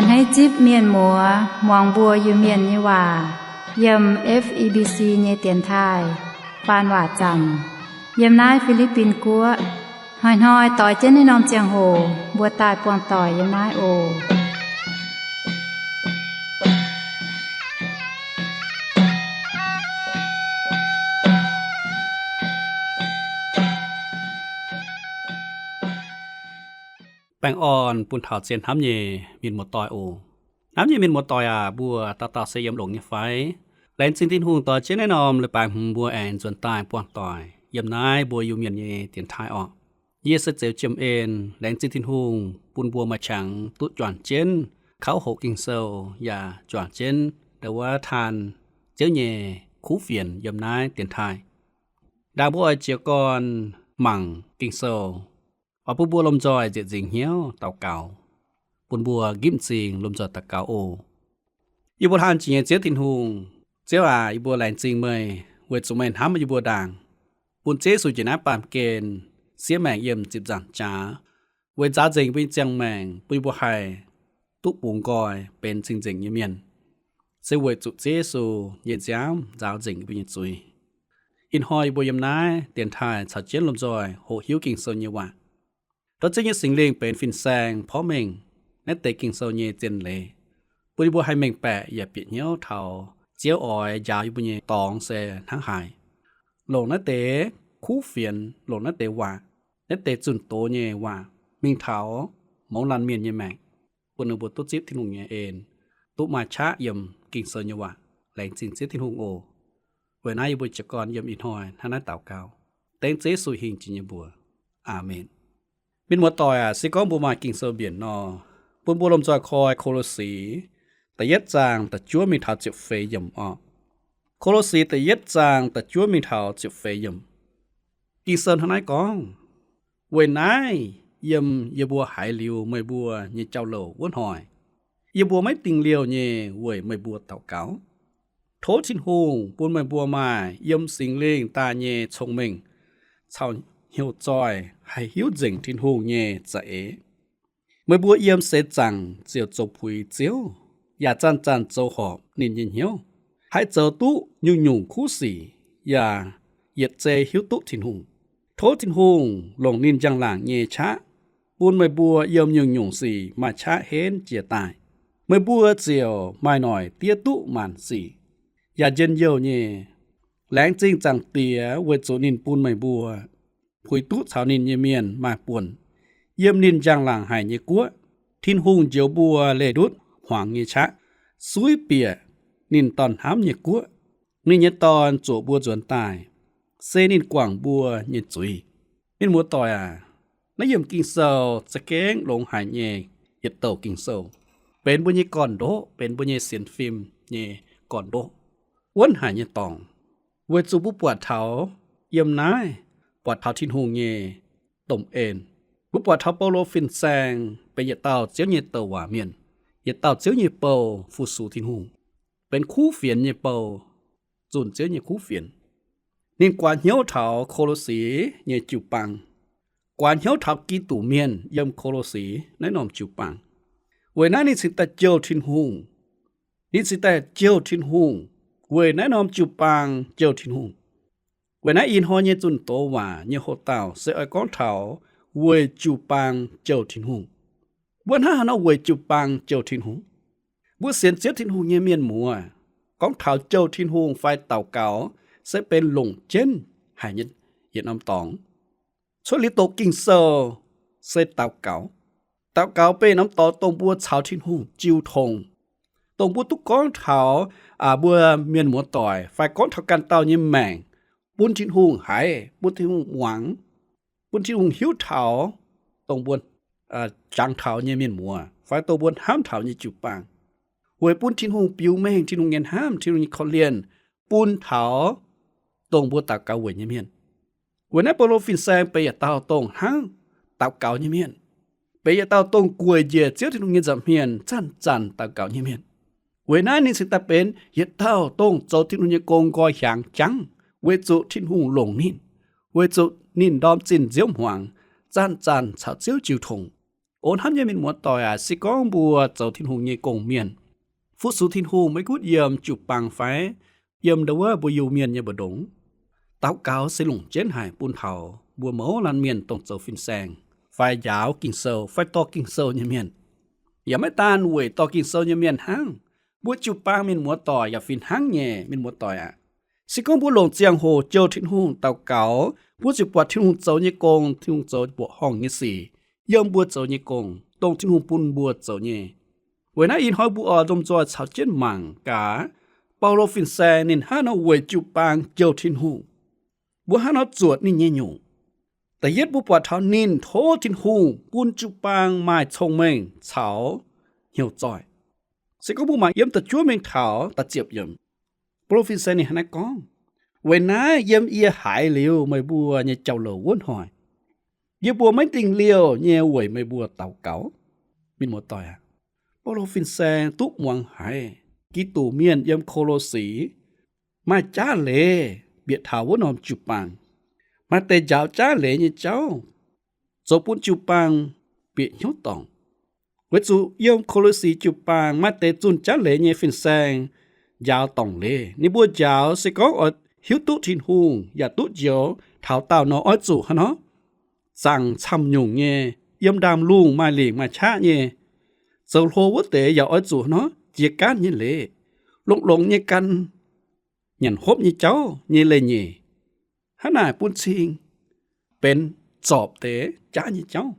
Hneiv zipv mienh muoz muangx mbuo Iu-Mienh nyei waac yiem F E B C nyei dienx taaih faan waac zaamc yiem naaiv Fi^li^bin Guoqv. Hnoi-hnoi doix jienv naaiv norm ziangh hoc mbuo daaih buangh doic yiem naaiv oc. Baengh orn bun taux zien hnamv nyei mienh muoz-doic oc. Hnamv nyei mienh muoz-doic aac, mbuo dauh dauh se yiem longx nyei fai? Laengz zingh Tin-Hungh doix jienv naaiv norm leiz-baaix hmz mbuo aengx nzuonx daaih buangh doic yiem naaiv mbuo Iu-Mienh nyei dienx taaih orqc. Yie se Zeux Jiem En. Laengz zingh Tin-Hungh bun mbuo maaih qangx duqv juangc jienv kauv hoqc Ging-Sou yaac juangc jienv ndau wuov taan Ziouv nyei kuv fienx yiem naaiv dienx taaih. Ndaangc mbuo oix jiez gorn mangc Ging-Sou, oix bun mbuo lomh nzoih nzieqc nzingc hnyouv daux gaux, bun mbuo nqipv m'zing lomh nzoih daux gaux oc. Yie mbuo hlan jiex nyei Ziouv Tin-Hungh, Ziouv aac, yie mbuo laengz zingh meih weic zuqc meih hnamv yie mbuo ndaangc, bun Ziouv Yesu njiec naaiv baamh gen siev maengc yiem ziepc nzaangc jaax, weic nzaaux nzengc mbuo nyei ziangh maengc, bun yie mbuo haih duqv bungx nqoi benx cing-nzengc nyei mienh. Se weic zuqc Ziouv Yesu nyei nziaamv nzaaux nzengc yie mbuo nyei zuiz. Ih hnoi yie mbuo yiem naaiv dienx taaih caux jienv lomh nzoih hoqc hiuv Ging-Sou nyei waac. Tov Ziouv nyei Singx Lingh benx fin-saeng porv mengh naaiv deix Ging-Sou nyei zien leiz, bun yie mbuo haih mengh baeqc yaac bieqc hnyouv taux Ziouv oix njaaux yie mbuo nyei dorngx se hnangv haaix. Longc naaiv deix kuv fienx, longc naaiv deix waac, naaiv deix zunh doz nyei waac mingh taux mouz laanh mienh nyei maengc, bun ninh mbuo duqv zipv Tin-Hungh nyei en, duqv maaih qaqv yiem Ging-Sou nyei waac. Laengz zingh Ziouv Tin-Hungh oc. Weic naaiv yie mbuo jiez gorn yiem ih hnoi hnangv naaiv daux gaux, dengv Ziouv Yesu hingh jiex nyei mbuox. Aamen. Mienh muoz-doic aac, se gorngv mbuo maaih Ging-Sou mbienc nor, bun mbuo lomh nzoih koi Ko^lo^si da'yietv zaang da'juov mingh taux ziepc feix yiemc orqc. Ko^lo^si da'yietv zaang da'juov mingh taux ziepc feix yiemc. Ging-Sou hnangv naaiv gorngv, Weic naaiv, yiem yie mbuo haiz liuz meih mbuo nyei jauv-louc wuov hnoi, yie mbuo maiv dingh liouh nyei weic meih mbuo daux gaux. Tov Tin-Hungh bun meih mbuo maaih yiem Singx Lingh daaih nyei cong-mengh caux hnyouv zoih haih hiuv nzengc Tin-Hungh nyei za'eix. Meih mbuo yiem seix zaangc ziouc zoux puix Ziouv, yaac zanc-zanc zoux horpc ninh nyei hnyouv, haih zoux duqv nyungc-nyungc kuv sic, yaac yietc zei hiuv duqv Tin-Hungh. Tov Tin-Hungh longc ninh njang-laangc nyei qaqv bun meih mbuo yiem nyungc-nyungc sic maaih qaqv henv jiez daaih. Meih mbuo ziouc maaih noic diev duqv maanc sic, yaac njien-youh nyei. Laengz zingh Zaangc Diex weic zuqc ninh bun meih mbuo puix duqv caux ninh nyei mienh maaih buonc yiem ninh njang-laangc haic nyei guoqv. Tin-Hungh njoux mbuo leih ndutv hmuangx nyei qaqv, suiv bieqc ninh Dorn hnamv nyei guoqv. Ninh nyei Dorn zuoqc mbuo nzuonx daaih, se ninh guangc mbuo nyei zuiz. Mienh muoz-doic aac, naaiv yiemc Ging-Sou za'gengh longx haic nyei yietc douc Ging-Sou, benx mbuo nyei gorn-ndoqv, benx mbuo nyei sienx fim nyei gorn-ndoqv, wuonv haic nyei dorngx, weic zuqc mbuo buatc taux yiem naaiv, buatc taux Tin-Hungh nyei domh en. Mbuo buatc taux Baulo fin-saeng benx yietc dauh Ziouv nyei douc waac mienh, yietc dauh Ziouv nyei bou fu-sux Tin-Hungh, benx kuv fienx nyei bou, zunh Ziouv nyei kuv fienx. Ninh guaax hnyouv taux Ko^lo^si nyei jiu-baang, guaax hnyouv taux Giduc Mienh yiem Ko^lo^si naaiv norm jiu-baang. Weic naaiv ninh cingx daaih jouh Tin-Hungh. Ninh cingx daaih jouh Tin-Hungh weic naaiv norm jiu-baang jouh Tin-Hungh. Weic naaiv ih hnoi nyei zunh doz waac nyei hoc-dauh se oix gorngv taux weic jiu-baang jouh Tin-Hungh. Mbuo hnangv haaix nor weic jiu-baang jouh Tin-Hungh? Mbuo sienx Ziouv Tin-Hungh nyei mienh muoz, gorngv taux jouh Tin-Hungh fai daux gaux se benx longc jienv haic nyei yietc norm dorngx. Cuotv liuz doqc Ging-Sou se daux gaux. Daux gaux benx norm dorngx dongh mbuo caux Tin-Hungh jiu tong, dongh mbuo duqv gorngv taux, aa, mbuo mienh muoz-doic fai gorngv taux ganh dauh nyei maengc, bun Tin-Hungh haiz, bun Tin-Hungh muangx, bun Tin-Hungh hiuv taux, dongh mbuo, aa, jangx taux nyei mienh muoz fai dongh mbuo hnamv taux nyei jiu-baang, weic bun Tin-Hungh biux mengh Tin-Hungh nyei hnamv, Tin-Hungh nyei korv-lienh bun taux dongh mbuo daux gaux weic nyei mienh. Weic naaiv Baulo fin-saeng benx yietc dauh dongh hnangv daux gaux nyei mienh, benx yietc dauh dongh gueic njiec Ziouv Tin-Hungh nyei nza'hmien zanc-zanc daux gaux nyei mienh. Weic naaiv ninh cingx daaih benx yietc dauh dongh zoux Tin-Hungh nyei gong nqoi hiaangx jangv, weic zuqc Tin-Hungh longc ninh, weic zuqc ninh ndorm zinh nziouv hmuangx, zanc-zanc caux Ziouv jiu tong. O hnamv nyei mienh muoz-doic aac, se gorngv mbuo zoux Tin-Hungh nyei gong-mienh, fu-sux Tin-Hungh maiv gunv yiem jiu-baang fai yiem ndau wuov mbuo Iu-Mienh nyei mbu'ndongx, daux gaux se longc jienv haic bun taux mbuo mouz laanh mienh dongh zoux fin-saeng fai njaaux Ging-Sou fai dorh Ging-Sou nyei mienh. Yaac maiv daan weic dorh Ging-Sou nyei mienh hnangv, mbuo jiu-baang mienh muoz-doic yaac fih hnangv nyei mienh muoz-doic aac. Se gorngv mbuo longc ziangh hoc jouh Tin-Hungh daux gaux, mbuo ziouc buatc Tin-Hungh zoux nyei gong, Tin-Hungh zoux mbuoqc horngh nyei sic yiem mbuo zoux nyei gong, dongh Tin-Hungh bun mbuo zoux nyei. Weic naaiv ih hnoi mbuo oix lomh nzoih caux jienv mangc gaax Baulo fin-saeng ninh hnangv nor weic jiu-baang jouh Tin-Hungh. Mbuo hnangv nor zuotc ninh nyei nyungc. Da'yietv mbuo buatc taux ninh tov Tin-Hungh bun jiu-baang maaih cong-mengh caux hnyouv zoih. Se gorngv mbuo mangc yiem da'juov mingh taux da'ziepc yiemc, Baulo fin-saeng ninh hnangv naaiv gorngv, Weic naaiv yiem yie haiz liuz meih mbuo nyei jauv-louc wuov hnoi, yie mbuo maiv dingh liouh nyei weic meih mbuo daux gaux. Mienh muoz-doic aac, Baulo fin-saeng duqv muangx haiz Giduc mienh yiem Ko^lo^si maaih jaav leiz bieqc taux wuov norm jiu-baang. Maaih deix njaaux jaav leiz nyei jauv zoux bun jiu-baang bieqc hnyouv dorngc. Weic zuqc yiem Ko^lo^si jiu-baang maaih deix zunh jaav leiz nyei fin-saeng njaaux dorngc leiz. Ninh mbuo njaaux se gorngv oix hiuv duqv Tin-Hungh yaac duqv njoux taux daauh nor oix zuqc hnangv nor zaangc camv-nyungc nyei, yiem ndaamv-lungh maaih lingc maaih qaqv nyei. Zoux hlo wuov deix yaac oix zuqc hnangv nor jiex gaanv nyei leiz, longx-longx nyei gan, nyanc hopv nyei jauv nyei leiz-nyeic. Hnangv naaic bun cing benx zorpc deix jaav nyei jauv,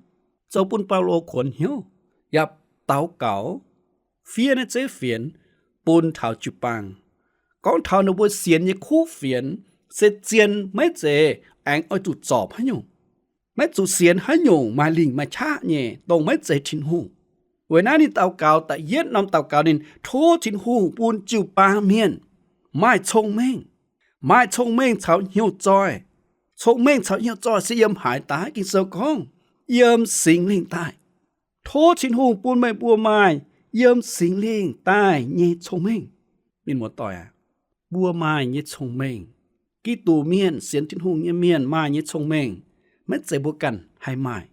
zoux bun Baulo kuonx hnyouv yaac daux gaux fiev naaiv zeiv fienx bun taux jiu-baang, gorngv taux ninh mbuo sienx nyei kuv fienx se zien maiv zeiz aengx oix zuqc zorpc haaix nyungc. Maiv zuqc sienx haaix nyungc maaih lingc maaih qaqv nyei, dongh maiv zeiz Tin-Hungh. Weic naaiv ninh daux gaux da'yietv norm daux gaux ninh tov Tin-Hungh bun jiu-baang mienh maaih cong-mengh. Maaih cong-mengh caux hnyouv zoih. Cong-mengh caux hnyouv zoih se yiem haaix daaih? Ging-Sou gorngv, yiem Singx Lingh daaih. Tov Tin-Hungh bun meih mbuo maaih yiem Singx Lingh daaih nyei cong-mengh. Mienh muoz-doic aac, mbuo maaih nyei cong-mengh, Giduc mienh, sienx Tin-Hungh nyei mienh maaih nyei cong-mengh, maiv zeiz mbuo ganh haih maaih.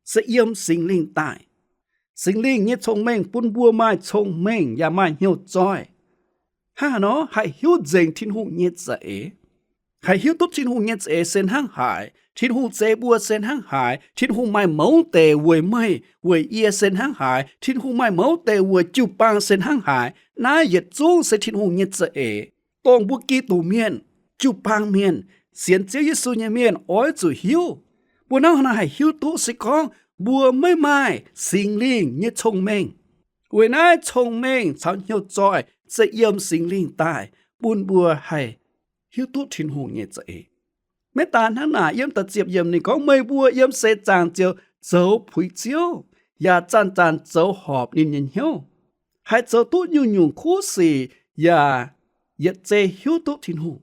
Se yiem Singx Lingh daaih. Singx Lingh nyei cong-mengh bun mbuo maaih cong-mengh yaac maaih hnyouv zoih. Hnangv haaix nor haih hiuv nzengc Tin-Hungh nyei za'eix, haih hiuv duqv Tin-Hungh nyei za'eix se hnangv haaix, Tin-Hungh zeix mbuo se hnangv haaix, Tin-Hungh maaih mouz deix weic meih weic yie se hnangv haaix, Tin-Hungh maaih mouz deix weic jiu-baang se hnangv haaix, naaiv yietc zungv se Tin-Hungh nyei za'eix, dongh mbuo Giduc mienh, jiu-baang mienh, sienx Ziouv Yesu nyei mienh oix zuqc hiuv. Mbuo hnangv haaix nor haih hiuv duqv? Se gorngv mbuo maiv maaih Singx Lingh nyei cong-mengh. Weic naaiv cong-mengh caux hnyouv zoih se yiem Singx Lingh daaih bun mbuo haih hiuv duqv Tin-Hungh nyei za'eix. Maiv daan hnangv naaic, yiem da'ziepc yiemc ninh gorngv, meih mbuo yiem seix zaangc ziouc zoux puix Ziouv, yaac zanc-zanc zoux horpc ninh nyei hnyouv, haih zoux duqv nyungc-nyungc kuv sic, yaac yietc zei hiuv duqv Tin-Hungh.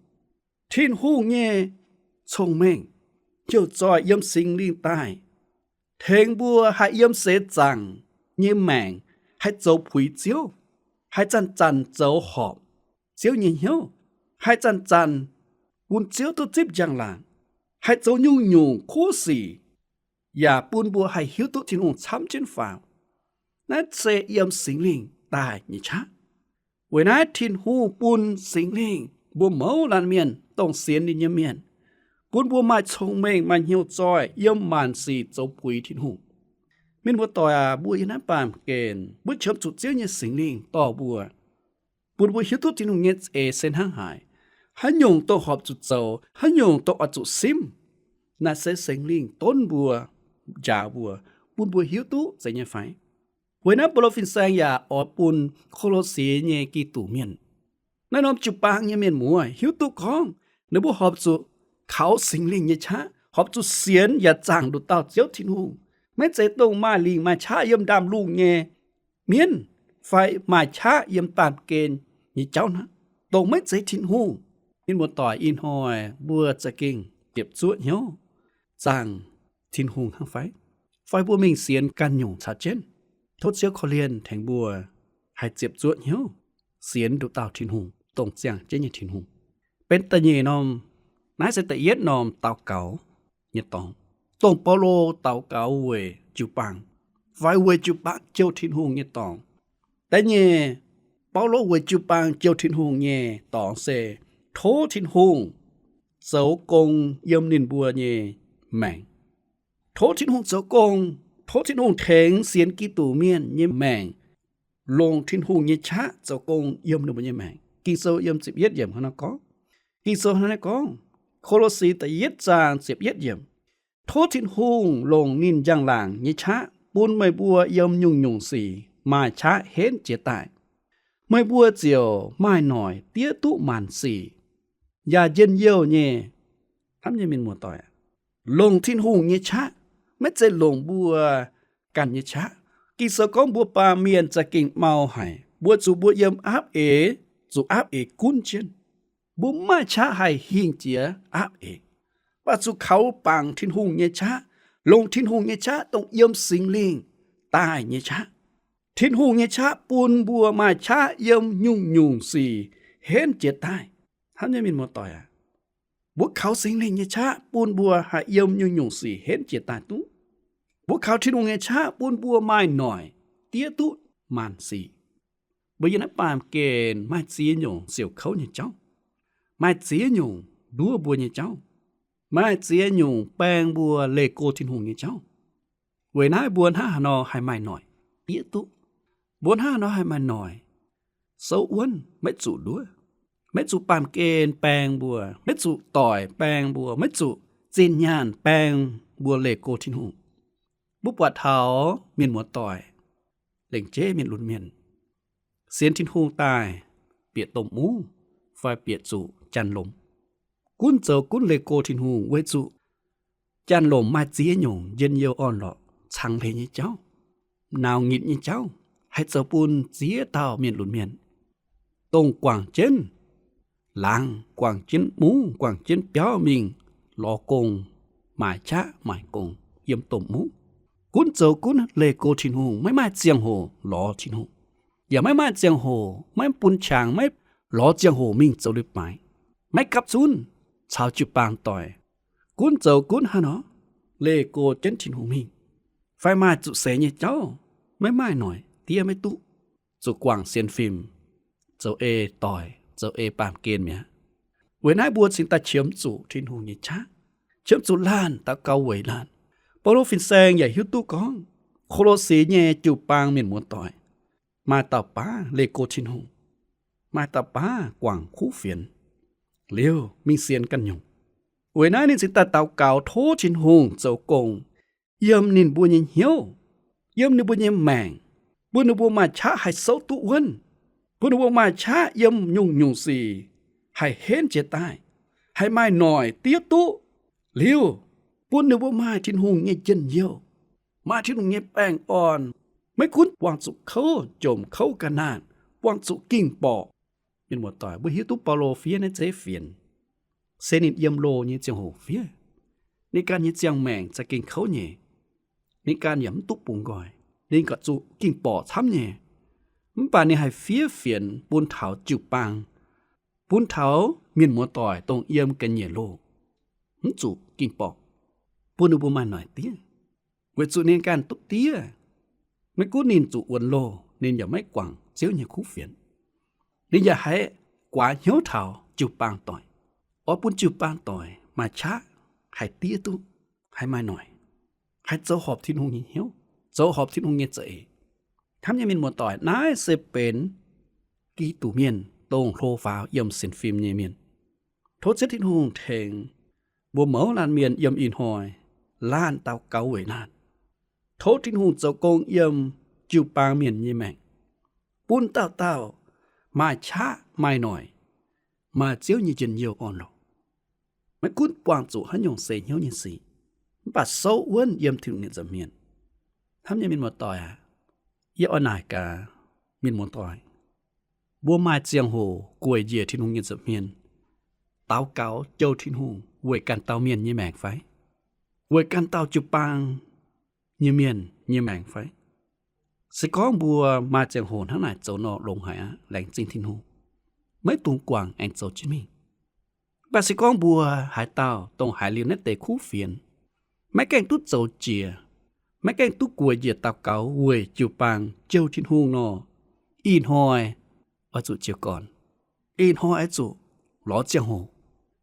Tin-Hungh nyei cong-mengh, hnyouv zoih yiem Singx Lingh daaih, tengx mbuo haih yiem seix zaangc nyei maengc haih zoux puix Ziouv, haih zanc-zanc zoux horpc Ziouv nyei hnyouv, haih zanc-zanc bun Ziouv duqv zipv njang-laangc, haih zoux nyungc-nyungc kuv sic, yaac bun mbuo haih hiuv duqv Tin-Hungh camv jienv faaux. Naaiv se yiem Singx Lingh daaih nyei qaqv. Weic naaiv Tin-Hungh bun Singx Lingh mbuo mouz laanh mienh dongh sienx ninh nyei mienh, bun mbuo maaih cong-mengh, maaih hnyouv zoih yiem maanc sic zoux puix Tin-Hungh. Mienh muoz-doic aac, mbuo yiem naaiv baamh gen mbuo qiemx zuqc Ziouv nyei Singx Lingh dorh mbuo, bun mbuo hiuv duqv Tin-Hungh nyei za'eix se hnangv haaix, haaix nyungc dongh horpc zuqc zoux, haaix nyungc dongh oix zuqc simv. Naaiv se Singx Lingh donv mbuo, njaaux mbuo, bun mbuo hiuv duqv zeiz nyei fai? Weic naaiv Baulo fin-saeng yaac oix bun Ko^lo^si nyei Giduc mienh, naaiv norm jiu-baang nyei mienh muoz hiuv duqv gorngv ninh mbuo horpc zuqc kaux Singx Lingh nyei qaqv, horpc zuqc sienx yaac zaangc nduqc dauh Ziouv Tin-Hungh, maiv zeiz dongh maaih lingc maaih qaqv yiem ndaamv-lungh nyei mienv fai maaih qaqv yiem baamh gen nyei jauv hnangv, dongh maiv zeiz Tin-Hungh. Mienh muoz-doic, ih hnoi mbuo za'gengh ziepc zuoqv hnyouv zaangc Tin-Hungh hnangv fai? Fai mbuo mingh sienx ganh nyungc caux jienv? Tov Ziouv korv-lienh tengx mbuo haih ziepc zuoqv hnyouv sienx nduqc dauh Tin-Hungh, dongh ziangh jienv nyei Tin-Hungh. Benx da'nyeic norm, naaiv se da'yietv norm daux gaux nyei dorngx, dongh Baulo daux gaux weic jiu-baang. fai weic jiu-baang jouh Tin-Hungh nyei dorngx. Da'nyeic, Baulo weic jiu-baang jouh Tin-Hungh nyei dorngx se tov Tin-Hungh zoux gong yiem ninh mbuo nyei maengc. Tov Tin-Hungh zoux gong, tov Tin-Hungh tengx sienx Giduc mienh nyei maengc longc Tin-Hungh nyei qaqv zoux gong yiem ninh mbuo nyei maengc. Ging-Sou yiem ziepc yietv yiemc hnangv naaiv gorngv. Ging-Sou hnangv naaiv gorngv, Ko^lo^si da'yietv zaang ziepc yietv yiemc, tov Tin-Hungh longc ninh njang-laangc nyei qaqv bun meih mbuo yiem nyungc-nyungc sic maaih qaqv henv jiez daaih. Meih mbuo ziouc maaih noic diev duqv maanc sic, yaac njien-youh nyei. Hnamv nyei mienh muoz-doic, longc Tin-Hungh nyei qaqv, maiv zeiz longc mbuo ganh nyei qaqv. Ging-Sou gorngv mbuo baamh mienh za'gengh mau haic, weic zuqc mbuo yiem aapv-eix, zuqc aapv-eix gunv jienv. Mbuo mv maaih qaqv haih hingh jiex aapv-eix, mv baac zuqc kaux bangc Tin-Hungh nyei qaqv, longc Tin-Hungh nyei qaqv dongh yiem Singx Lingh daaih nyei qaqv. Tin-Hungh nyei qaqv bun mbuo maaih qaqv yiem nyungc-nyungc sic henv jiez daaih. Hnamv nyei mienh muoz-doic aac, mbuo kaux Singx Lingh nyei qaqv bun mbuo haih yiem nyungc-nyungc sic henv jiez daaih duqv. Mbuo kaux Tin-Hungh nyei qaqv bun mbuo maaih noic diev duqv maanc sic. Mbuo yiem naaiv baamh gen maaih ziex nyungc siouc kouv nyei jauv, maaih ziex nyungc nduov mbuo nyei jauv, maaih ziex nyungc baeng mbuo leih go Tin-Hungh nyei jauv. Weic naaiv mbuo hnangv haaix nor haih maaih noic diev duqv? Mbuo hnangv haaix nor haih maaih noic souv wuonv, maiv zuqc nduov, maiv zuqc baamh gen baeng mbuo, maiv zuqc doic baeng mbuo, maiv zuqc zinh nyaanh baeng mbuo leih go Tin-Hungh? Mbuo buatc taux mienh muoz-doic, lengc jeiv mienh lunx mienh, sienx Tin-Hungh daaih bieqc domh mungv fai bieqc zuqc janx-lomc, gunv zoux gunv leih go Tin-Hungh weic zuqc janx-lomc maaih ziex nyungc njien-youh orn-lorqc cangx hlen nyei jauv, nauc nyitc nyei jauv, haih zoux bun ziex dauh mienh lunx mienh, dongh guangc jienv laangz, guangc jienv mungv, guangc jienv biauv mingh lorz gong, maaic qaqv maaic gong yiem domh mungv, gunv zoux gunv leih go Tin-Hungh, maiv maaih ziangh hoc lorz Tin-Hungh, yaac maiv maaih ziangh hoc, maiv bun qangx, maiv lorz ziangh hoc mingh zoux leiz-baaix, maiv gapv zunv caux jiu-baang doic, gunv zoux gunv hnangv nor leih go jienv Tin-Hungh mingh, fai maaih zuqc seix nyei jauv, maiv maaih noic diev maiv duqv, zuqc guangc sienx fim, zoux ei doic, zoux ei baamh gen mi'aqv. Weic naaiv mbuo cingx daaih qiemx zuqc Tin-Hungh nyei qaqv, qiemx zuqc laanh daux gaux weic laanh. Baulo fin-saeng yaac hiuv duqv gorngv, Ko^lo^si nyei jiu-baang mienh muoz-doic, maaih dauh baav leih go Tin-Hungh, maaih dauh baav guangc kuv fienx, liuz mingh sienx ganh nyungc. Weic naaiv ninh cingx daaih daux gaux tov Tin-Hungh zoux gong yiem ninh mbuo nyei hnyouv, yiem ninh mbuo nyei maengc, bun ninh mbuo maaih qaqv haih souv duqv wuonv, bun ninh mbuo maaih qaqv yiem nyungc-nyungc sic haih henv jiez daaih, haih maaih noic diev duqv, liuz bun ninh mbuo maaih Tin-Hungh nyei njien-youh, maaih Tin-Hungh nyei baengh orn, maiv gunv buangh zuqc kouv jomc kouv ga'naanh, buangh zuqc ging-borqc. Mienh muoz-doic, mbuo hiuv duqv Baulo fiev naaiv zeiv fienx se ninh yiem loh nyei ziangh hoc fiev. Ninh ganh nyei ziangh maengc za'gengh kouv nyei. Ninh ganh yaac mv duqv bungx nqoi. Ninh gaax zuqc ging-borqc camv nyei. Mv baac ninh haih fiev fienx bun taux jiu-baang, bun taux mienh muoz-doic dongh yiem ga'nyiec loh, mv zuqc ging-borqc, bun ninh mbuo maaih noic diev. Weic zuqc ninh ganh duqv diev, maiv gunv ninh zuqc wuonx loh, ninh yaac maiv guangc Ziouv nyei kuv fienx. Ninh yaac haiz guaax hnyouv taux jiu-baang doic, oix bun jiu-baang doic maaih qaqv haih diev duqv, haih maaih noic, haih zoux horpc Tin-Hungh nyei hnyouv, zoux horpc Tin-Hungh nyei za'eix. Hnamv nyei mienh muoz-doic, naaiv se benx Giduc mienh dongh hlo faaux yiem sienx fim nyei mienh. Tov Ziouv Tin-Hungh tengx mbuo mouz laanh mienh yiem ih hnoi laanh daux gaux weic laanh. Tov Tin-Hungh zoux gong yiem jiu-baang mienh nyei maengc, bun dauh dauh maaih qaqv maaih noic, maaih Ziouv nyei njien-youh orn-lorqc. Maiv gunv buangh zuqc haaix nyungc seix hnyouv nyei sic, mv baac souv wuonv yiem Tin-Hungh nyei nza'hmien. Hnamv nyei mienh muoz-doic aac, yie oix naaic gaax mienh muoz-doic, mbuo maaih ziangh hoc gueic njiec Tin-Hungh nyei nza'hmien, daux gaux jouh Tin-Hungh weic ganh dauh mienh nyei maengc fai? Weic ganh dauh jiu-baang nyei mienh nyei maengc fai? Se gorngv mbuo maaih ziangh hoc hnangv naaic zoux nor, longx haic aqv, laengz zingh Tin-Hungh, maiv dungx guangc aengx zoux jienv mingh. Mv baac se gorngv mbuo haaix dauh dongh haiz liuz naaiv deix kuv fienx, maiv gaengh duqv zoux jiex, maiv gaengh duqv gueic njiec daux gaux weic jiu-baang jouh Tin-Hungh nor, ih hnoi oix zuqc jiez gorn. Ih hnoi oix zuqc lorz ziangh hoc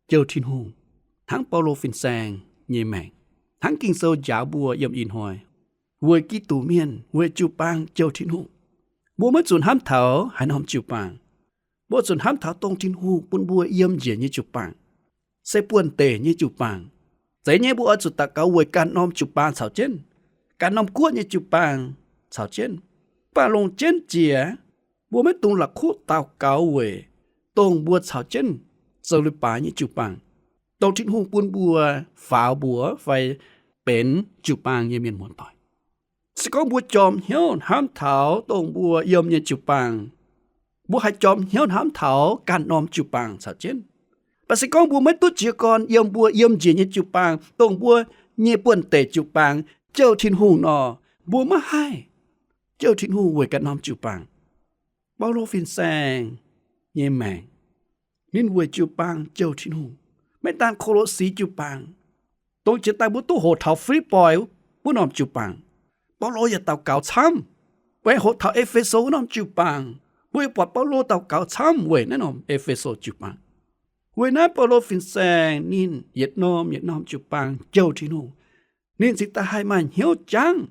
jouh Tin-Hungh, hnangv Baulo fin-saeng nyei maengc, hnangv Ging-Sou njaaux mbuo yiem ih hnoi, weic Giduc mienh, weic jiu-baang jouh Tin-Hungh. Mbuo maiv zuqc hnamv taux haaix norm jiu-baang. Mbuo zuqc hnamv taux dongh Tin-Hungh bun mbuo yiem njiec nyei jiu-baang, se buonv-deic nyei jiu-baang. Zeiz nyei, mbuo oix zuqc daux gaux weic ganh norm jiu-baang caux jienv, ganh norm guoqv nyei jiu-baang caux jienv. Mv baac longc jienv jiex, mbuo maiv dungx la'kuqv daux gaux weic dongh mbuo caux jienv zoux leiz-baaix nyei jiu-baang, dongh Tin-Hungh bun mbuo faaux mbuox fai benx jiu-baang nyei mienh muoz-doic. Se gorngv mbuo jorm hnyouv hnamv taux dongh mbuo yiem nyei jiu-baang, mbuo haih jorm hnyouv hnamv taux ganh norm jiu-baang caux jienv. Mv baac se gorngv mbuo maiv duqv jiez gorn yiem mbuo yiem njiec nyei jiu-baang, dongh mbuo nyei buonv-deic jiu-baang, jouh Tin-Hungh nor, mbuo maiv haih jouh Tin-Hungh weic ganh norm jiu-baang. Baulo fin-saeng nyei maengc, ninh weic jiu-baang jouh Tin-Hungh. Maiv daan Ko^lo^si jiu-baang, dongh jiex daaih mbuo duqv hoqc taux Fi^lipv^poi wuov norm jiu-baang, Baulo yaac daux gaux camv. Weic hoqc taux E^fe^so wuov norm jiu-baang, mbuo yaac buatc Baulo daux gaux camv weic naaiv norm E^fe^so jiu-baang. Weic naaiv Baulo fin-saeng ninh yietc norm yietc norm jiu-baang jouh Tin-Hungh. Ninh cingx daaih haih maaih hnyouv jangv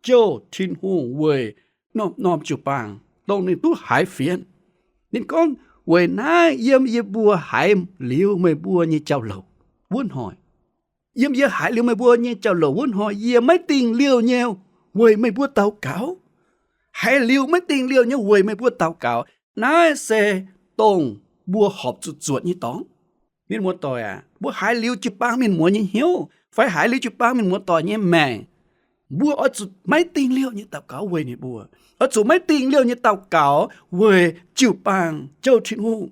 jouh Tin-Hungh weic norm-norm jiu-baang, dongh ninh duqv haiz fienx. Ninh gorngv, weic naaiv yiem yie mbuo haiz liuz meih mbuo nyei jauv-louc wuov hnoi, yiem yie haiz liuz meih mbuo nyei jauv-louc wuov hnoi, yie maiv dingh liouh nyei weic meih mbuo daux gaux. Haiz liuz maiv dingh liouh nyei weic meih mbuo daux gaux. Naaiv se dongh mbuo horpc zuqc zuotc nyei dorngx. Mienh muoz-doic aac, mbuo haiz liuz jiu-baang mienh muoz nyei hnyouv, fai haiz liuz jiu-baang mienh muoz-doic nyei maengc, mbuo oix zuqc maiv dingh liouh nyei daux gaux weic ninh mbuo. Oix zuqc maiv dingh liouh nyei daux gaux weic jiu-baang jouh Tin-Hungh.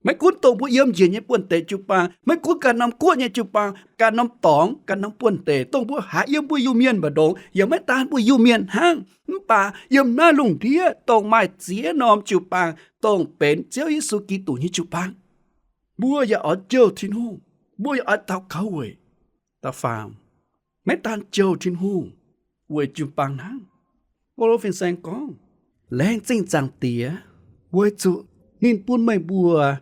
Maiv gunv dongh mbuo yiem njiec nyei buonv-deic jiu-baang, maiv gunv ganh norm guoqv nyei jiu-baang, ganh norm dorngx, ganh norm buonv-deic, dongh mbuo haiz yiem mbuo Iu-Mienh mbu'ndongx, yaac maiv daan mbuo Iu-Mienh hnangv, mv baac yiem naaiv lungh ndiev dongh maaih ziex norm jiu-baang, dongh benx Ziouv Yesu Giduc nyei jiu-baang, mbuo yaac oix jouh Tin-Hungh, mbuo yaac oix daux gaux weic. Da'faam, maiv daan jouh Tin-Hungh weic jiu-baang hnangv. Baulo fin-saeng gorngv, laengz zingh Zaangc Diex, weic zuqc ninh bun meih mbuo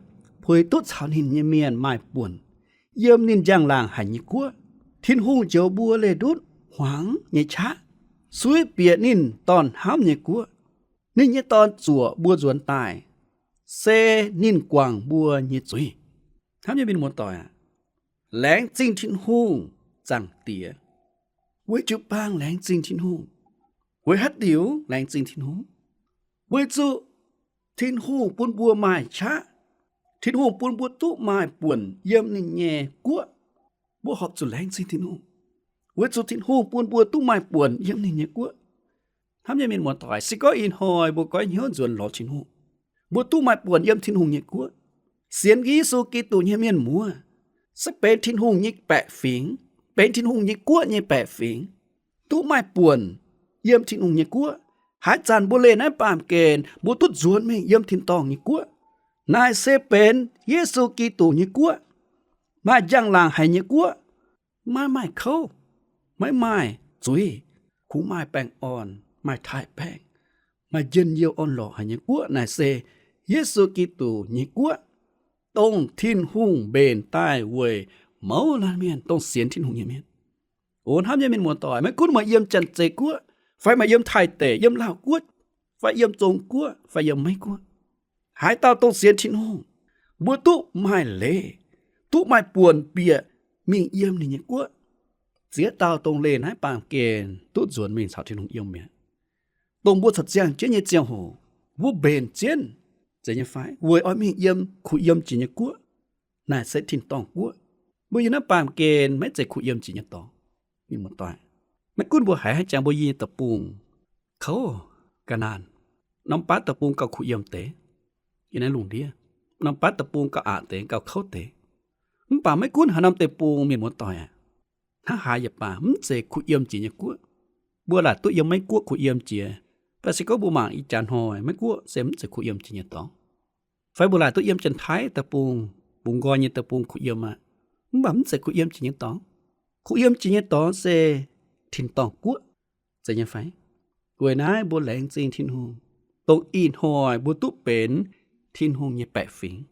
puix duqv caux ninh nyei mienh maaih buonc yiem ninh njang-laangc haic nyei guoqv. Tin-Hungh njoux mbuo leih ndutv hmuangx nyei qaqv, suiv bieqc ninh Dorn-hnamv nyei guoqv. Ninh nyei Dorn zuoqc mbuo nzuonx daaih, se ninh guangc mbuo nyei zuiz. Hnamv nyei mienh muoz-doic aac, laengz zingh Tin-Hungh Zaangc Diex. Weic jiu-baang laengz zingh Tin-Hungh. Weic haaix diuc laengz zingh Tin-Hungh? Weic zuqc Tin-Hungh bun mbuo maaih qaqv. Tin-Hungh bun mbuo duqv maaih buonc yiem ninh nyei guoqv. Mbuo horpc zuqc laengz zingh Tin-Hungh, weic zuqc Tin-Hungh bun mbuo duqv maaih buonc yiem ninh nyei guoqv. Hnamv nyei mienh muoz-doic, se gorngv ih hnoi mbuo goiv hnyouv nzuonx lorz Tin-Hungh, mbuo duqv maaih buonc yiem Tin-Hungh nyei guoqv, sienx Yesu Giduc nyei mienh muoz, se benx Tin-Hungh nyei baeqc fingx, benx Tin-Hungh nyei guoqv nyei baeqc fingx, duqv maaih buonc yiem Tin-Hungh nyei guoqv. Haaix zanc mbuo leih naaiv baamh gen, mbuo duqv nzuonx mingh yiem tin-dorngh nyei guoqv. Naaic se benx Yesu Giduc nyei guoqv, maaih njang-laangc haic nyei guoqv, maiv maaih kouv, maiv maaih zuiz, kungx maaih baengh orn, maaih taaih-baengh, maaih njien-youh orn-lorqc haic nyei guoqv. Naaic se Yesu Giduc nyei guoqv, dongh Tin-Hungh mbenc daaih weic mouz laanh mienh, dongh sienx Tin-Hungh nyei mienh. O hnamv nyei mienh muoz-doic, maiv gunv meih yiem Janx-Zei Guoqv, fai meih yiem Taiv Deic, yiem Laauh Guoqv, fai yiem Zong Guoqv, fai yiem Meiv Guoqv, haaix dauh dongh sienx Tin-Hungh, mbuo duqv maaih leiz, duqv maaih buonc bieqc mingh yiem ninh nyei guoqv. Ziex dauh dongh leih naaiv baamh gen duqv nzuonx mingh caux Tin-Hungh yiem mi'aqv. Dongh mbuo caux ziangh jienv nyei ziangh hoc, mbuo mbenc jienv, zeiz nyei fai, weic oix mingh yiem kuh yiem jiex nyei guoqv. Naaic se tin-dorngh guoqv. Mbuo yiem naaiv baamh gen maiv zeiz kuh yiem jiex nyei dorngx. Mienh muoz-doic, maiv gunv mbuo haiz haaix jangx mbuo yiem nyei deic-bung kouv ga'naanh, norm baav deic-bung gauh kuh yiem deix, yiem naaiv lungh ndiev, norm baav deic-bung gauh aqc deix, gauh kouv deix. Mv baac maiv gunv haaix norm deic-bung, mienh muoz-doic aac, hnangv haaix yaac baac, mv zeiz kuh yiem jiex nyei guoqv. Mbuo laaic duqv yiem Meiv Guoqv kuh yiem jiex, mv baac se gorngv mbuo mangc ih jaax hnoi Meiv Guoqv se mv zeiz kuh yiem jiex nyei dorngx. Fai mbuo laaic duqv yiem Janx-Taiv deic-bung, bungx nqoi nyei deic-bung kuh yiem aqv, mv baac mv zeiz kuh yiem jiex nyei dorngx. Kuh yiem jiex nyei dorngx se tin-dorngh guoqv. Zeiz nyei fai? Weic naaiv mbuo laengz zingh Tin-Hungh, dongh ih hnoi mbuo duqv benx Tin-Hungh nyei baeqc fingx.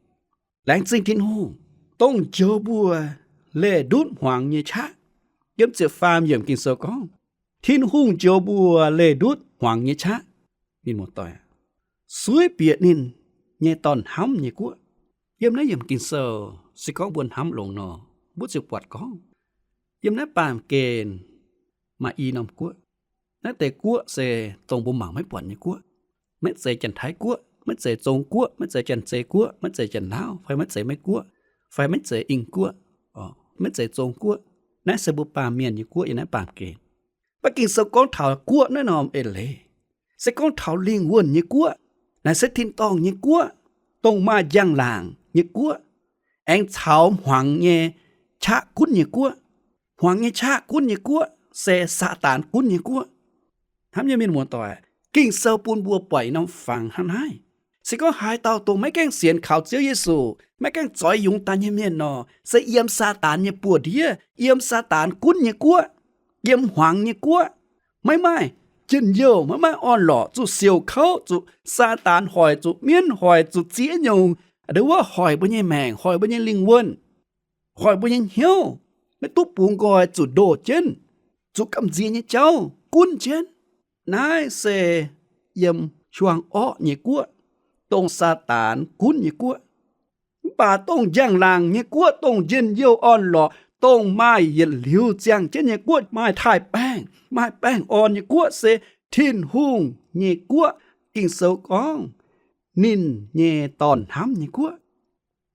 Laengz zingh Tin-Hungh, dongh njoux mbuo leih ndutv hmuangx nyei qaqv. Yiem ziepc faam yiemc Ging-Sou gorngv, Tin-Hungh njoux mbuo leih ndutv hmuangx nyei qaqv. Mienh muoz-doic, suiv bieqc ninh nyei dorn-hnamv nyei guoqv. Yiem naaiv yiemc Ging-Sou, se gorngv mbuo hnamv longx nor, mbuo ziouc buatc gorngv, yiem naaiv baamh gen maaih i norm guoqv. Naaiv deix guoqv se dongh mbuo mangc maiv buatc nyei guoqv. Maiv zeiz Janx-Taiv guoqv, maiv zeiz Zong guoqv, maiv zeiz Janx-Zei guoqv, maiv zeiz Janx-Laauv, fai maiv zeiz Meiv guoqv, fai maiv zeiz Ing guoqv, maiv zeiz Zong guoqv. Naaiv se mbuo baamh mienh nyei guoqv yiem naaiv baamh gen. Mv baac Ging-Sou gorngv taux guoqv naaiv norm eix leiz, se gorngv taux lingh wuonh nyei guoqv, naaic se tin-dorngh nyei guoqv, dongh maaih njang-laangc nyei guoqv, aengx caux hmuangx nyei qaqv gunv nyei guoqv. Hmuangx nyei qaqv gunv nyei guoqv se Saadaan gunv nyei guoqv. Hnamv nyei mienh muoz-doic, Ging-Sou bun mbuo buatc norm fangx hnangv naaiv. Se gorngv haaix dauh dongh maiv gaengh sienx kaux Ziouv Yesu, maiv gaengh zoix yungz daaih nyei mienh nor, se yiem Saadaan nyei buoz-ndiev, yiem Saadaan gunv nyei guoqv, yiem hmuangx nyei guoqv. Maiv maaih njien-youh, maiv maaih orn-lorqc, zuqc siouc kouv, zuqc Saadaan hoic, zuqc mienv hoic, zuqc ziex nyungc ndon wuov hoic mbuo nyei maengc, hoic mbuo nyei lingh wuonh, hoic mbuo nyei hnyouv, maiv duqv bungx nqoi, zuqc ndoh jienv, zuqc gamh nziex nyei jauv gunv jienv. Naaiv se yiem hiuang orqv nyei guoqv, dongh Saadaan gunv nyei guoqv. Mv baac dongh njang-laangc nyei guoqv, dongh njien-youh orn-lorqc, dongh maaih yietc liuz ziangh jienv nyei guoqv, maaih taaih-baengh, maaih baengh orn nyei guoqv se Tin-Hungh nyei guoqv. Ging-Sou gorngv, ninh nyei dorn-hnamv nyei guoqv.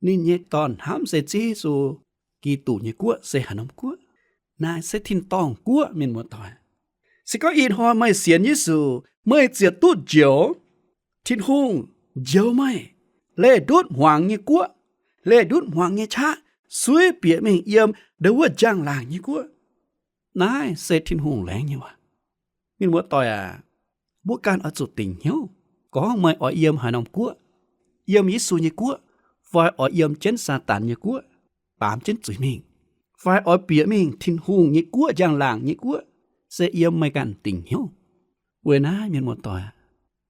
Ninh nyei dorn-hnamv se Ziouv Yesu Giduc nyei guoqv se haaix norm guoqv? Naaiv se tin-dorngh guoqv, mienh muoz-doic. Se gorngv ih hnoi meih sienx Yesu, meih ziouc duqv njoux. Tin-Hungh njoux meih, leih ndutv hmuangx nyei guoqv, leih ndutv hmuangx nyei qaqv, suiv bieqc mingh yiem ndon wuov njang-laangc nyei guoqv. Naaiv se Tin-Hungh laengz nyei waac. Mienh muoz-doic aac, mbuo ganh oix zuqc dingc hnyouv, gorngv meih oix yiem haaix norm guoqv, yiem Yesu nyei guoqv, fai oix yiem jienv Saadaan nyei guoqv, baamz jienv zuiz mingh, fai oix bieqc mingh Tin-Hungh nyei guoqv, njang-laangc nyei guoqv, se yiem meih ganh dingc hnyouv. Weic naaiv mienh muoz-doic,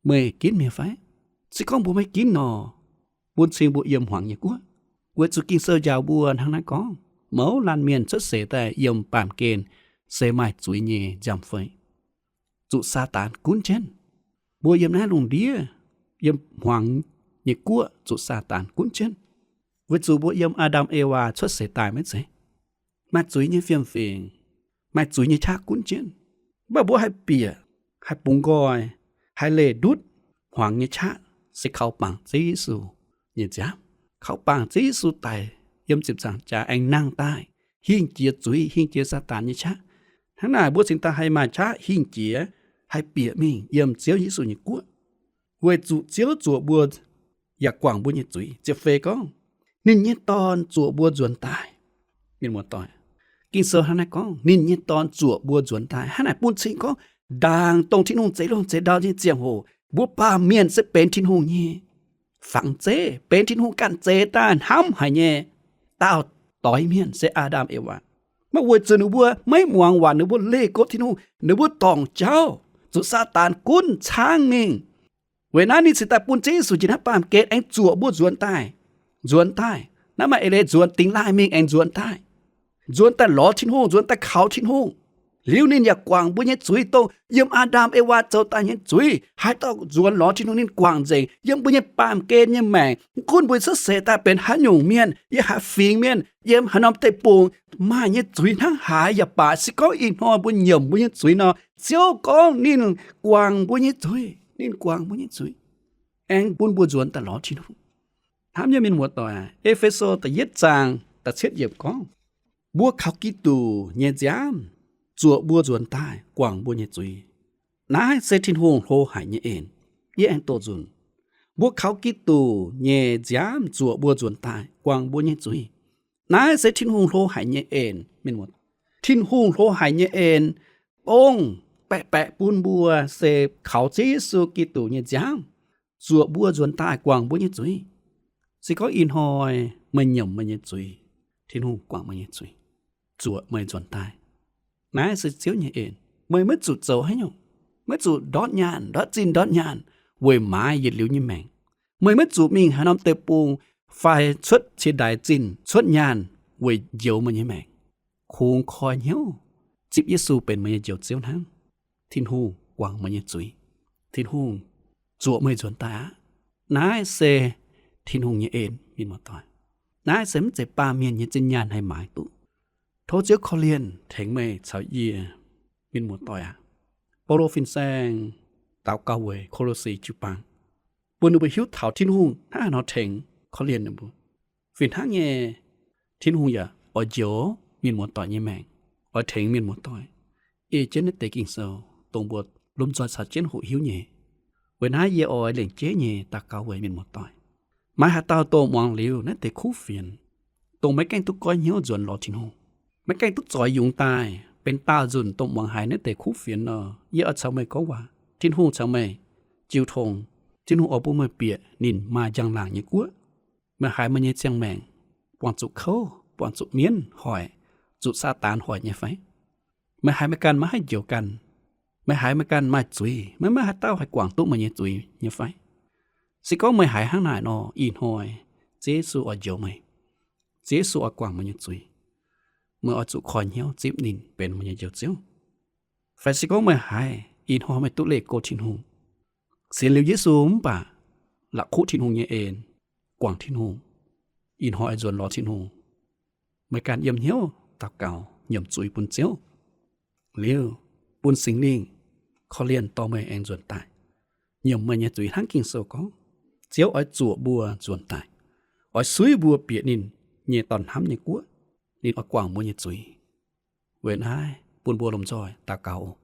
meih ginv mi'aqv fai? Se gorngv mbuo maiv ginv nor, bun cing mbuo yiem hmuangx nyei guoqv. Weic zuqc Ging-Sou njaaux mbuo hnangv naaiv gorngv, mouz laanh mienh cuotv seix daaih yiem baamh gen se maaih zuiz nyei nziaamv-fei, zuqc Saadaan gunv jienv. Mbuo yiem naaiv lungh ndiev, yiem hmuangx nyei guoqv zuqc Saadaan gunv jienv. Weic zuqc mbuo yiem Aa^ndam Ewaa cuotv seix daaih maiv zeiz, maaih zuiz nyei fiem-fingx, maaih zuiz nyei qaqv gunv jienv. Mv baac mbuo haih bieqc, haih bungx nqoi, haih leih ndutv hmuangx nyei qaqv se kaux bangc Ziouv Yesu nyei nziaamv, kaux bangc Ziouv Yesu daic yiem ziepc nzaangc jaax aengx nangh daaih, hingh jiex zuiz, hingh jiex Saadaan nyei qaqv. Hnangv naaic mbuo cingx daaih haih maaih qaqv hingh jiex, haih bieqc mingh yiem Ziouv Yesu nyei guoqv, weic zuqc Ziouv zuoqc mbuo yaac guangc mbuo nyei zuiz. Ziepc feix gorngv, ninh nyei Dorn zuoqc mbuo nzuonx daaih. Mienh muoz-doic, Ging-Sou hnangv naaiv gorngv, ninh nyei Dorn zuoqc mbuo nzuonx daaih. Hnangv naaic bun cing gorngv ndaangc dongh Tin-Hungh zeix lungh zeix ndau nyei ziangh hoc, mbuo baamh mienh se benx Tin-Hungh nyei fangx zeiv, benx Tin-Hungh ganh zeix daaih hnamv haic nyei daauh doix mienh se Aa^ndam Ewaa. Mv baac weic zuqc ninh mbuo maiv muangx waac, ninh mbuo leih go Tin-Hungh, ninh mbuo dorngc jauv, zuqc Saadaan gunv caangv mingh. Weic naaiv ninh cingx daaih bun Ziouv Yesu njiec naaiv baamh gen aengx zuoqc mbuo nzuonx daaih. Nzuonx daaih, naaiv maaih eix leiz nzuonx dingx laaih mingh aengx nzuonx daaih. Nzuonx daaih lorz Tin-Hungh, nzuonx daaih kaux Tin-Hungh. Liuz ninh yaac guangc mbuo nyei zuiz, dongh yiem Aa^ndam Ewaa zoux daaih nyei zuiz. Haaix dauh nzuonx lorz Tin-Hungh, ninh guangc nzengc. Yiem mbuo nyei baamh gen nyei maengc, mv gunv mbuo cuotv seix daaih benx haaix nyungc mienh, yiem haaix fingx mienh, yiem haaix norm deic-bung, maaih nyei zuiz hnangv haaix yaac baac, se gorngv ih hnoi mbuo nyiemc mbuo nyei zuiz nor, Ziouv gorngv ninh guangc mbuo nyei zuiz. Ninh guangc mbuo nyei zuiz, aengx bun mbuo nzuonx daaih lorz Tin-Hungh. Hnamv nyei mienh muoz-doic, E^fe^so da'yietv zaang da'cietv yiemc gorngv, mbuo kaux Giduc nyei nziaamv zuoqc mbuo nzuonx daaih guangc mbuo nyei zuiz. Naaiv se Tin-Hungh hlo haic nyei en. Yie aengx doqc nzunc. Mbuo kaux Giduc nyei nziaamv zuoqc mbuo nzuonx daaih guangc mbuo nyei zuiz. Naaiv se Tin-Hungh hlo haic nyei en. Tin-Hungh hlo haic nyei en, dongh baeqc baeqc bun mbuo se kaux Ziouv Yesu Giduc nyei nziaamv zuoqc mbuo nzuonx daaih guangc mbuo nyei zuiz. Se gorngv ih hnoi meih nyiemc meih nyei zuiz, Tin-Hungh guangc meih nyei zuiz, zuoqc meih nzuonx daaih. Naaiv se Ziouv nyei en. Meih maiv zuqc zoux haaix nyungc. Maiv zuqc ndortv nyaanh, ndortv zinh, ndortv nyaanh weic maaiz yietc liuz nyei maengc. Meih maiv zuqc mingh haaix norm deic-bung fai cuotv cie-ndaix zinh cuotv nyaanh weic njoux meih nyei maengc. Kungx koi hnyouv zipv Yesu benx meih nyei Njoux Ziouv hnangv. Tin-Hungh guangc meih nyei zuiz. Tin-Hungh zuoqc meih nzuonx daaih aqv. Naaiv se Tin-Hungh nyei en, mienh muoz-doic. Naaiv se maiv zeiz baamh mienh nyei zinh nyaanh haih maaiz duqv. Tov Ziouv korv-lienh tengx meih caux yie, mienh muoz-doic aac. Baulo fin-saeng daux gaux weic Ko^lo^si jiu-baang, bun ninh mbuo hiuv taux Tin-Hungh hnangv haaix nor tengx korv-lienh ninh mbuo. Fih hnangv nyei, Tin-Hungh yaac oix njoux mienh muoz-doic nyei maengc, oix tengx mienh muoz-doic ei jienv naaiv deix Ging-Sou, dongh mbuo lomh nzoih caux jienv hoqc hiuv nyei. Weic naaiv yie oix lengc jeiv nyei daux gaux weic mienh muoz-doic. Maaih haaix dauh dongh muangx liuz naaiv deix kuv fienx, dongh maiv gaengh duqv goiv hnyouv nzuonx lorz Tin-Hungh, maiv gaengh duqv zoix yungz daaih, benx daauh nzunc dongh muangx haiz naaiv deix kuv fienx nor, yie oix caux meih gorngv waac. Tin-Hungh caux meih jiu tong. Tin-Hungh oix bun meih bieqc ninh maaih njang-laangc nyei guoqv. Meih haiz meih nyei ziangh maengc buangh zuqc kouv, buangh zuqc mienv hoic, zuqc Saadaan hoic nyei fai? Meih haiz meih ganh maiv haih njoux ganh. Meih haiz meih ganh maaih zuiz, maiv maaih haaix dauh haih guangc duqv meih nyei zuiz nyei fai? Se gorngv meih haiz hnangv naaic nor, ih hnoi Ziouv Yesu oix njoux meih. Ziouv Yesu oix guangc meih nyei zuiz. Meih oix zuqc koi hnyouv zipv ninh benx meih nyei Njoux Ziouv. Fai se gorngv meih haiz ih hnoi meih duqv leih go Tin-Hungh, sienx liuz Yesu mv baac la'kuqv Tin-Hungh nyei en, guangc Tin-Hungh, ih hnoi oix nzuonx lorz Tin-Hungh, meih ganh yiem hnyouv daux gaux nyiemc zuiz bun Ziouv, liuz bun Singx Lingh korv-lienh dorh meih aengx nzuonx daaih, nyiemc meih nyei zuiz hnangv Ging-Sou gorngv. Ziouv oix zuoqc mbuo nzuonx daaih, oix suiv mbuo bieqc ninh nyei dorn hnamv nyei guoqv. Ninh oix guangc mbuo nyei zuiz. Weic naaiv bun mbuo lomh nzoih daux gaux oc.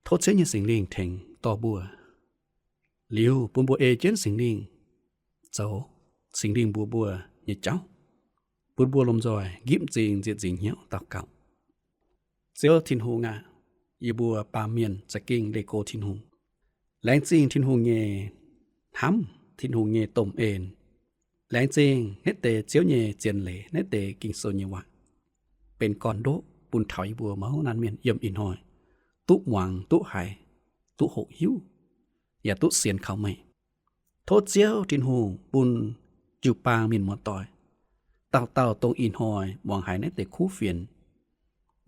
Tov Ziouv nyei Singx Lingh tengx dorh mbuo, liuz bun mbuo ei jienv Singx Lingh zoux, Singx Lingh mbuox mbuo nyei jauv, bun mbuo lomh nzoih nqipv m'zing nzieqc nzingc hnyouv daux gaux. Ziouv Tin-Hungh aac, yie mbuo baamh mienh za'gengh leih go Tin-Hungh. Laengz zingh Tin-Hungh nyei hnamv, Tin-Hungh nyei domh en. Laengz zingh naaiv deix Ziouv nyei zien leiz, naaiv deix Ging-Sou nyei waac, benx gorn-ndoqv bun taux yie mbuo mouz laanh mienh yiem ih hnoi duqv muangx, duqv haiz, duqv hoqc hiuv, yaac duqv sienx kaux meih. Tov Ziouv Tin-Hungh bun jiu-baang mienh muoz-doic, dauh dauh dongh ih hnoi muangx haiz naaiv deix kuv fienx,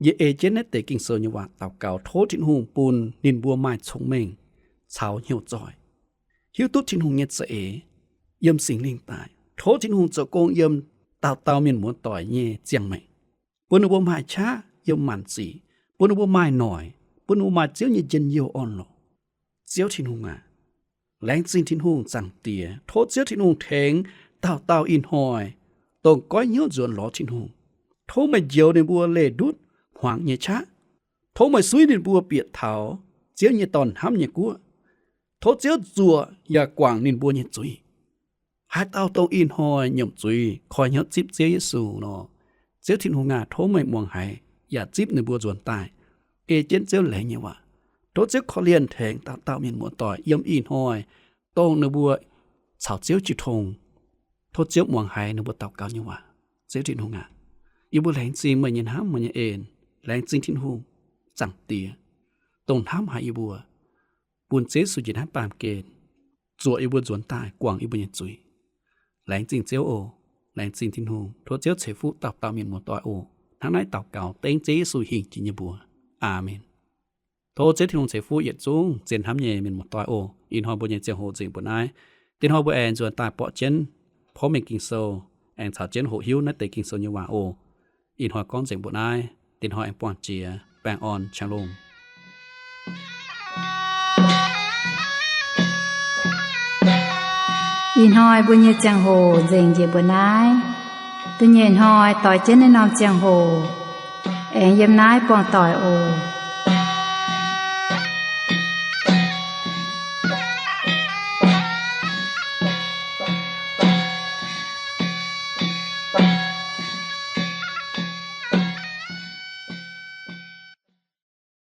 yie ei jienv naaiv deix Ging-Sou nyei waac daux gaux, tov Tin-Hungh bun ninh mbuo maaih cong-mengh caux hnyouv zoih, hiuv duqv Tin-Hungh nyei za'eix, yiem Singx Lingh daaih. Tov Tin-Hungh zoux gong yiem dauh dauh mienh muoz-doic nyei ziangh maengc, bun ninh mbuo maaih qaqv yiem maanc sic, bun ninh mbuo maaih noic, bun ninh mbuo maaih Ziouv nyei njien-youh orn-lorqc. Ziouv Tin-Hungh aac, laengz zingh Tin-Hungh Zaangc Diex. Tov Ziouv Tin-Hungh tengx dauh dauh ih hnoi dongh goiv hnyouv nzuonx lorz Tin-Hungh. Tov meih njoux ninh mbuo leih ndutv hmuangx nyei qaqv. Tov meih suiv ninh mbuo bieqc taux Ziouv nyei dorn hnamv nyei guoqv. Tov Ziouv zuoqc yaac guangc ninh mbuo nyei zuiz. Haaix dauh dongh ih hnoi nyiemc zuiz koi hnyouv zipv Ziouv Yesu nor, Ziouv Tin-Hungh aac, tov meih muangx haiz yaac zipv ninh mbuo nzuonx daaih, ei jienv Ziouv laengz nyei waac. Tov Ziouv korv-lienh tengx dauh dauh mienh muoz-doic yiem ih hnoi dongh ninh mbuo caux Ziouv jiu tong. Tov Ziouv muangx haiz ninh mbuo daux gaux nyei waac. Ziouv Tin-Hungh aac, yie mbuo laengz zingh meih nyei hnamv, meih nyei en. Laengz zingh Tin-Hungh Zaangc Diex, dongh hnamv haiz yie mbuo, bun Ziouv Yesu njiec naaiv baamh gen zuoqc yie mbuo nzuonx daaih guangc yie mbuo nyei zuiz. Laengz zingh Ziouv oc. Laengz zingh Tin-Hungh. Tov Ziouv ceix fuqv dauh dauh mienh muoz-doic oc. Hnangv naaiv daux gaux dengv Ziouv Yesu hingh jiex nyei mbuox. Aamen. Tov Ziouv Tin-Hungh ceix fuqv yietc zungv zien hnamv nyei mienh muoz-doic oc. Ih hnoi mbuo nyei ziangh hoc nzengc mbuo naaiv. Dinh hnoi mbuo aengx nzuonx daaih borqv jienv porv mengh Ging-Sou, aengx caux jienv hoqc hiuv naaiv deix Ging-Sou nyei waac oc. Ih hnoi gorngv nzengc mbuo naaiv. Dinh hnoi aengx buangh jiex. Baengh orn, qangx lungh. Ih hnoi mbuo nyei ziangh hoc nzengc njiec mbuo naaiv. Da'nyeic hnoi doix jienv naaiv norm ziangh hoc aengx yiem naaiv buangh doic oc.